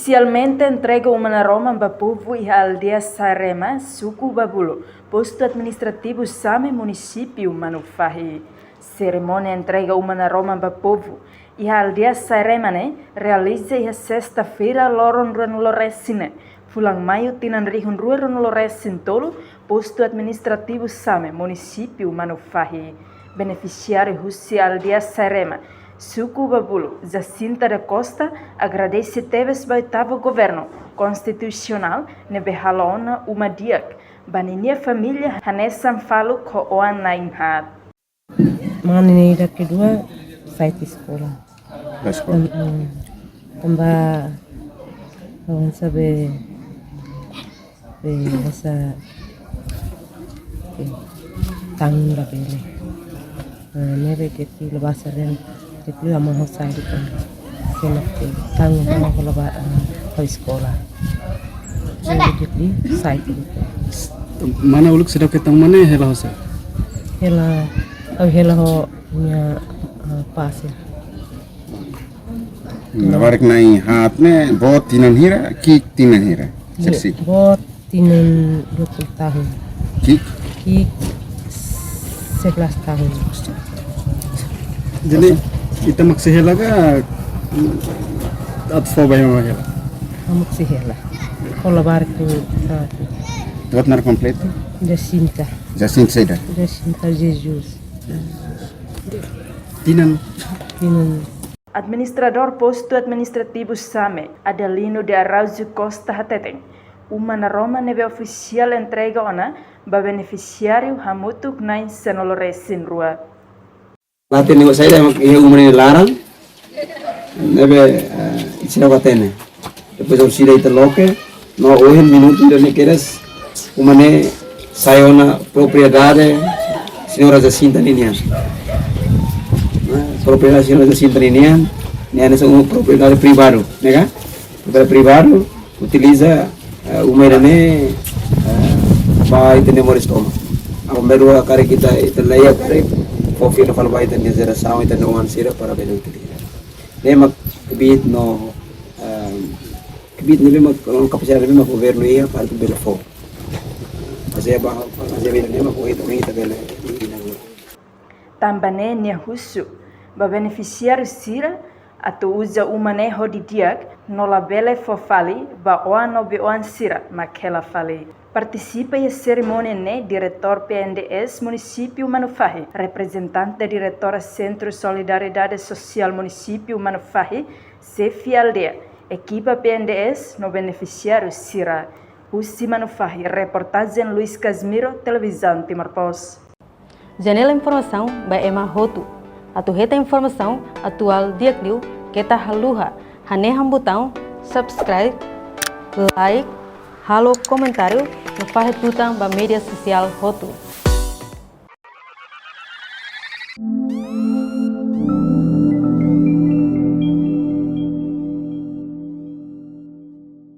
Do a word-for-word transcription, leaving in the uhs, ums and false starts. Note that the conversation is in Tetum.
Oficialmente entrega uma naroman ba povu iha aldeia Sairema, suku Babulu, postu administrativu Same, munisípiu Manufahi. Serimónia entrega uma naroman ba povu iha aldeia Sairema ne'e realiza iha sesta-feira, loron ruanulu-resin-neen, fulan Maiu, tinan rihun rua ruanulu-resin-tolu, postu administrativu Same, munisípiu Manufahi. Benefisiáriu husi aldeia Sairema, suku Babulu, Jacinta da Costa, agradese tebes ba oitavu governu konstitusionál ne'ebé halo ona uma di'ak ba ninia família hanesan faluk ho oan na'in-haat. Mane ida kedua sa'e tiha eskola. Ba eskola. Tanba, mm, tanba avansa be, be hanesan, be tanun la bele. Ah, ne'ebé ke ti la basa ren, ti la mama ho sai di kan. Kena ti tanun mama ho la ba, ah, ho eskola. Jadi di sa'e tiha. Mana uluk seidauk hetan mane hela ho sá? Hela, au hela ho nia, ah, pase. Labarik na'in-haat ne'e, boot tinan hira, ki'ik tinan hira? Iya, seksi. Boot tinan dua puluh tahun. Ki'ik? Ki'ik sebelas tahun. Jadi, ita mak sei hela ka, atu fó ba ema mak hela? Mak sei hela. Ho labarik tu, ah, tu. Buat naran kompletu? Jacinta. Jacinta saida? Jacinta Jesus. Tinan? Tinan. Administradór Postu Administrativu Same, Adelino de Araújo Costa hateten, uma naroman ne'ebé ofisiál entrega ona ba benefisiáriu hamutuk na'in sanulu-resin-rua. La hatene buat saida mak iha uma ne'e laran, ne'ebé, eh, sira la hatene. Depois orsida ita loke, no ohin minutu ida-ne'e kedas, uma ne'e sai ona propriedade señora Jacinta ninian. Nah, propriedade señora Jacinta ninian, ne'e hanesan uma propriedade privadu, ne'e ka? Propriedade privadu, utiliza, eh, uma ida-ne'e, eh, ba ita-nia moris tomak. Agora, karik ita, ita laiha, karik fó fila fali ba ita-nia jerasaun, ita-nia oan sira para bele utiliza. Ne'e mak kbiit no, eh, kbiit ne'ebé mak, kapasidade ne'ebé mak governu iha para atu bele fó. Bazeia ba, bazeia ba ida-ne'e mak ohin, ohin ita bele inaugura. Tanba ne'e nia husu ba benefisiáriu sira atu uza uma ne'e ho didi'ak no labele fó fali ba oan no bei-oan sira mak hela fali. Partisipa iha serimónia ne'e Diretór P N D S Munisípiu Manufahi, reprezentante Diretora Sentru Solidariedade Sosiál Munisípiu Manufahi, xefe aldeia, ekipa P N D S no benefisiáriu sira. Husi Manufahi, reportajen Luis Casimiro, Televizaun Timor Post. Janela informasaun ba ema hotu. Atu hetan informasaun atuál di'ak liu, keta haluha hanehan butaun subscribe, like, halo komentáriu no fahe tutan ba média sosiál hotu.